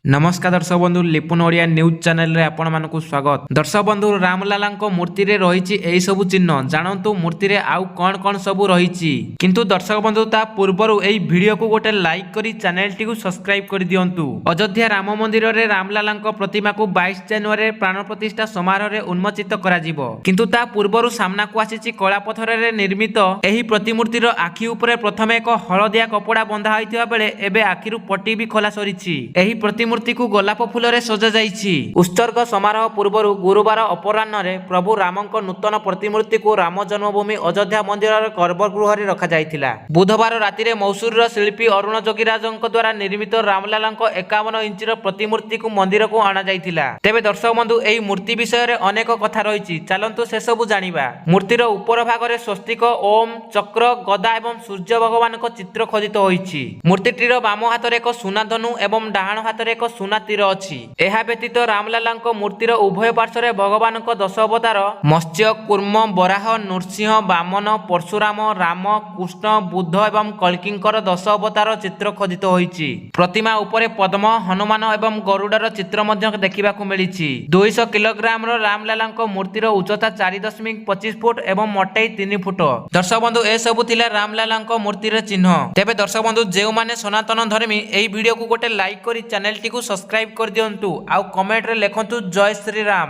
ନମସ୍କାର ଦର୍ଶକ ବନ୍ଧୁ, ଲିପୁନ ଓଡ଼ିଆ ନ୍ୟୁଜ୍ ଚ୍ୟାନେଲରେ ଆପଣମାନଙ୍କୁ ସ୍ୱାଗତ। ଦର୍ଶକ ବନ୍ଧୁ, ରାମଲାଲାଙ୍କ ମୂର୍ତ୍ତିରେ ରହିଛି ଏହି ସବୁ ଚିହ୍ନ। ଜାଣନ୍ତୁ ମୂର୍ତ୍ତିରେ ଆଉ କ'ଣ କ'ଣ ସବୁ ରହିଛି। କିନ୍ତୁ ଦର୍ଶକ ବନ୍ଧୁ, ତା ପୂର୍ବରୁ ଏହି ଭିଡ଼ିଓକୁ ଗୋଟେ ଲାଇକ୍ କରି ଚ୍ୟାନେଲଟିକୁ ସବସ୍କ୍ରାଇବ୍ କରିଦିଅନ୍ତୁ। ଅଯୋଧ୍ୟା ରାମ ମନ୍ଦିରରେ ରାମଲାଲାଙ୍କ ପ୍ରତିମାକୁ 22 ଜାନୁଆରୀରେ ପ୍ରାଣ ପ୍ରତିଷ୍ଠା ସମାରୋହରେ ଉନ୍ମୋଚିତ କରାଯିବ। କିନ୍ତୁ ତା ପୂର୍ବରୁ ସାମ୍ନାକୁ ଆସିଛି କଳାପଥରରେ ନିର୍ମିତ ଏହି ପ୍ରତିମୂର୍ତ୍ତିର ଆଖି ଉପରେ ପ୍ରଥମେ ଏକ ହଳଦିଆ କପଡ଼ା ବନ୍ଧା ହୋଇଥିବା ବେଳେ ଏବେ ଆଖିରୁ ପଟି ବି ଖୋଲା ସରିଛି। ଏହି ପ୍ରତିମୂର୍ତ୍ତିକୁ ଗୋଲାପ ଫୁଲରେ ସଜାଯାଇଛି। ଉତ୍ସର୍ଗ ସମାରୋହ ପୂର୍ବରୁ ଗୁରୁବାର ଅପରାହ୍ନରେ ପ୍ରଭୁ ରାମଙ୍କ ନୂତନ ପ୍ରତିମୂର୍ତ୍ତିକୁ ରାମ ଜନ୍ମଭୂମି ଅଯୋଧ୍ୟା ମନ୍ଦିରର ଗର୍ଭଗୃହରେ ରଖାଯାଇଥିଲା। ବୁଧବାର ରାତିରେ ମୈସୁରର ଶିଳ୍ପୀ ଅରୁଣ ଯୋଗୀରାଜଙ୍କ ଦ୍ୱାରା ନିର୍ମିତ ରାମଲାଲାଙ୍କ 51 ଇଞ୍ଚର ପ୍ରତିମୂର୍ତ୍ତିକୁ ମନ୍ଦିରକୁ ଅଣାଯାଇଥିଲା। ତେବେ ଦର୍ଶକ ବନ୍ଧୁ, ଏହି ମୂର୍ତ୍ତି ବିଷୟରେ ଅନେକ କଥା ରହିଛି। ଚାଲନ୍ତୁ ସେସବୁ ଜାଣିବା। ମୂର୍ତ୍ତିର ଉପର ଭାଗରେ ସ୍ୱସ୍ତିକ, ଓମ୍, ଚକ୍ର, ଗଦା ଏବଂ ସୂର୍ଯ୍ୟ ଭଗବାନଙ୍କ ଚିତ୍ର ଖୋଦିତ ହୋଇଛି। ମୂର୍ତ୍ତିଟିର ବାମ ହାତରେ ଏକ ସୁନା ଧନୁ ଏବଂ ଡାହାଣ ହାତରେ ଏକ ସୁନା ତୀର ଅଛି। ଏହା ବ୍ୟତୀତ ରାମଲାଲାଙ୍କ ମୂର୍ତ୍ତିର ଉଭୟ ପାର୍ଶ୍ୱରେ ଭଗବାନଙ୍କ ଦଶ ଅବତାର ମତ୍ସ୍ୟ, କୂର୍ମ, ବରାହ, ନୃସିଂହ, ବାମନ, ପରଶୁରାମ, ରାମ, କୃଷ୍ଣ, ବୁଦ୍ଧ ଏବଂ କଳ୍କୀଙ୍କର ଦଶ ଅବତାର ଚିତ୍ର ଖୋଦିତ ହୋଇଛି। ପ୍ରତିମା ଉପରେ ପଦ୍ମ, ହନୁମାନ ଏବଂ ଗରୁଡ଼ର ଚିତ୍ର ମଧ୍ୟ ଦେଖିବାକୁ ମିଳିଛି। 200 କିଲୋଗ୍ରାମର ରାମଲାଲାଙ୍କ ମୂର୍ତ୍ତିର ଉଚ୍ଚତା 4.25 ଫୁଟ ଏବଂ ମୋଟେଇ 3 ଫୁଟ। ଦର୍ଶକ ବନ୍ଧୁ, ଏସବୁ ଥିଲା ରାମଲାଲାଙ୍କ ମୂର୍ତ୍ତିର ଚିହ୍ନ। ତେବେ ଦର୍ଶକ ବନ୍ଧୁ, ଯେଉଁମାନେ ସନାତନ ଧର୍ମୀ, ଏହି ଭିଡ଼ିଓକୁ ଗୋଟେ ଲାଇକ୍ କରି ଚ୍ୟାନେଲଟିକୁ ସବସ୍କ୍ରାଇବ କରିଦିଅନ୍ତୁ ଆଉ କମେଣ୍ଟରେ ଲେଖନ୍ତୁ ଜୟ ଶ୍ରୀରାମ।